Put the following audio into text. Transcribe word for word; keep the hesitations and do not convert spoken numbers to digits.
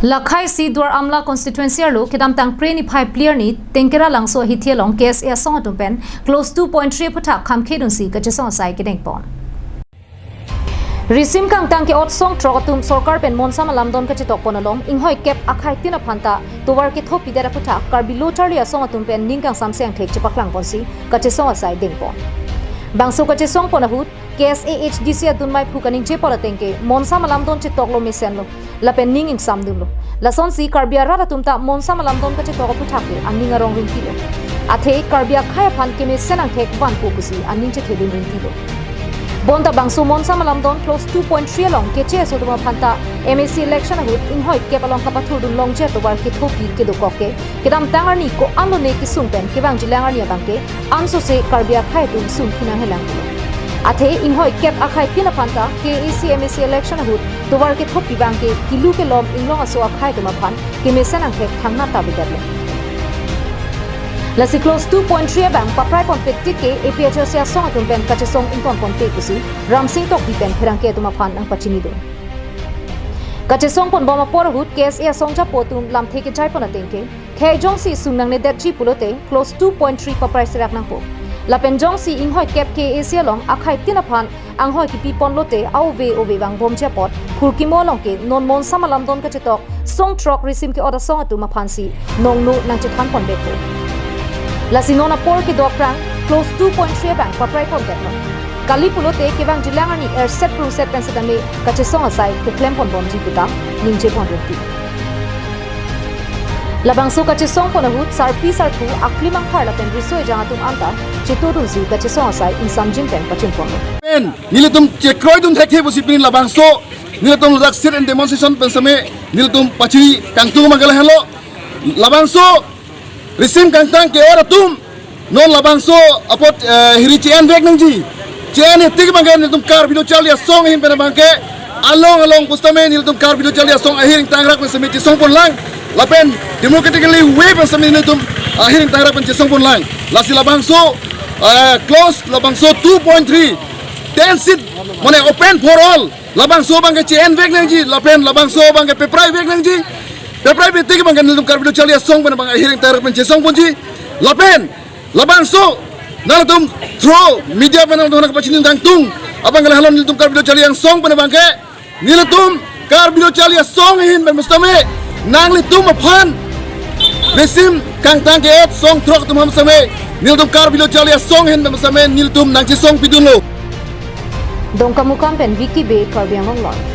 Lakhai si Duar Amla constituency arlo kedamtang Phre niphai phli arni Tengkera Langso ahithi along K S A asong atum pen clause two point three aphuthak kham khedunsi kachesong asai kedengpon. Risim kangtang ke-ot song throk atum sorkar pen monsam alamdon kachetokpon along inghoi kep akhai tin aphanta tovar kethopi det aphuthak Karbi Lo Charli Asong atum pen ning kangsam seng thek chepaklangponsi kachesong asai dengpon. Bangso kachesongpon ahut K S A H D C adun mai phu kaningje pol ateng ke monsam alamdon chetoklo mesenlo lapen ning ingsamdunlo. Lasonsi Karbi arat atum ta monsam alamdon kachetok aphuthak ke aning arong ringtilo. Athe Karbi akhai aphan kemesen angthek vanpo pusi aning chethedun ringtilo. Bonta bangso monsam alamdon clause two point three along keche aso atum aphanta M A C election ahut inghoi kep along kapathurdun longji atovar kethopi kedokok ke kedamtang arni ko-anlo ne kesung pen kevangjilang arni abang ke ansose Karbi akhai atum sungphinang helang. Athe inghoi kep akhai tin aphanta K A A C M A C election ahut tovar kethopi abang ke kilu kelom inglong aso akhai atum aphan kemesen angthek thangnat ta bidetlo. Lasi clause two point three abang papraipon petik ke A P H L C asong atum pen kachesong ingtonponpe pusi Ramsing Tokbi pen pherangke atum aphan nangpachinidun. Kachesongponbom apor ahut K S A asong japo atum lamthe kejaipon ateng ke khei jongsi sung nangnedetji pulote clause two point three paprai serak nangpo. Lapen jongsi inghoi kep K A A C along akhai tin aphan anghoi kipiponlote ave ave vangbomji apot phurkimo along ke non monsam alamdon kachetok song throk risim ke-ot asong atum aphansi nongno nangchethanponvekpo. Lasi non apor kedo aphrang clause two point three abang papraiponveknon. Kali pulote kevangjilang arni erset prungset pen setame kachesong asai keklemponbomji puta ningjeponreti. Labangso kachesongpon ahut sarpi sarpo aklim angphar lapen riso ejang atum anta chetodunsi kachesong asai ingsamjin pen pachunponlo. Pen nelitum chekroidun thekthe pusi pini labangso nelitum ladak sit and demonstration pen setame nelitum pachini kangtung abang ke lahenlo. Labangso risim kangtang ke-ot atum non labangso apot, eh, hiri che-envek nangji. Che-en itik abang ke nelitum Karbi Lo Charli Asong ahin pen abang ke along along pusitame nelitum Karbi Lo Charli Asong ahir ingtangrak pen setame chesongponlang. Lapen democratically way pen setame nelitum ahir ingtangrak pen chesongponlang. Lasi labangso, eh, clause labangso two point three, ten seat, mane open for all. Labangso abang ke che-envek nangji, lapen labangso abang ke papraivek nangji. Papraive tik abang ke nelitum Karbi Lo Charli Asong pen abang ahir ingtangrak pen chesongponji. Lapen labangso nangtum through media pen nangtum kapachini kangtung abang ke lahenlo nelitum Karbi Lo Charli Asong pen abang ke nelitum Karbi Lo Charli Asong ahin pen pusitame nanglitum aphan risim kangtang ke-ot song throk atum aphan setame nelitum Karbi Lo Charli Asong ahin pen pusitame nelitum nangchesongpidunlo. Dongkamukam pen Vicky Bey, Karbi Anglong Live.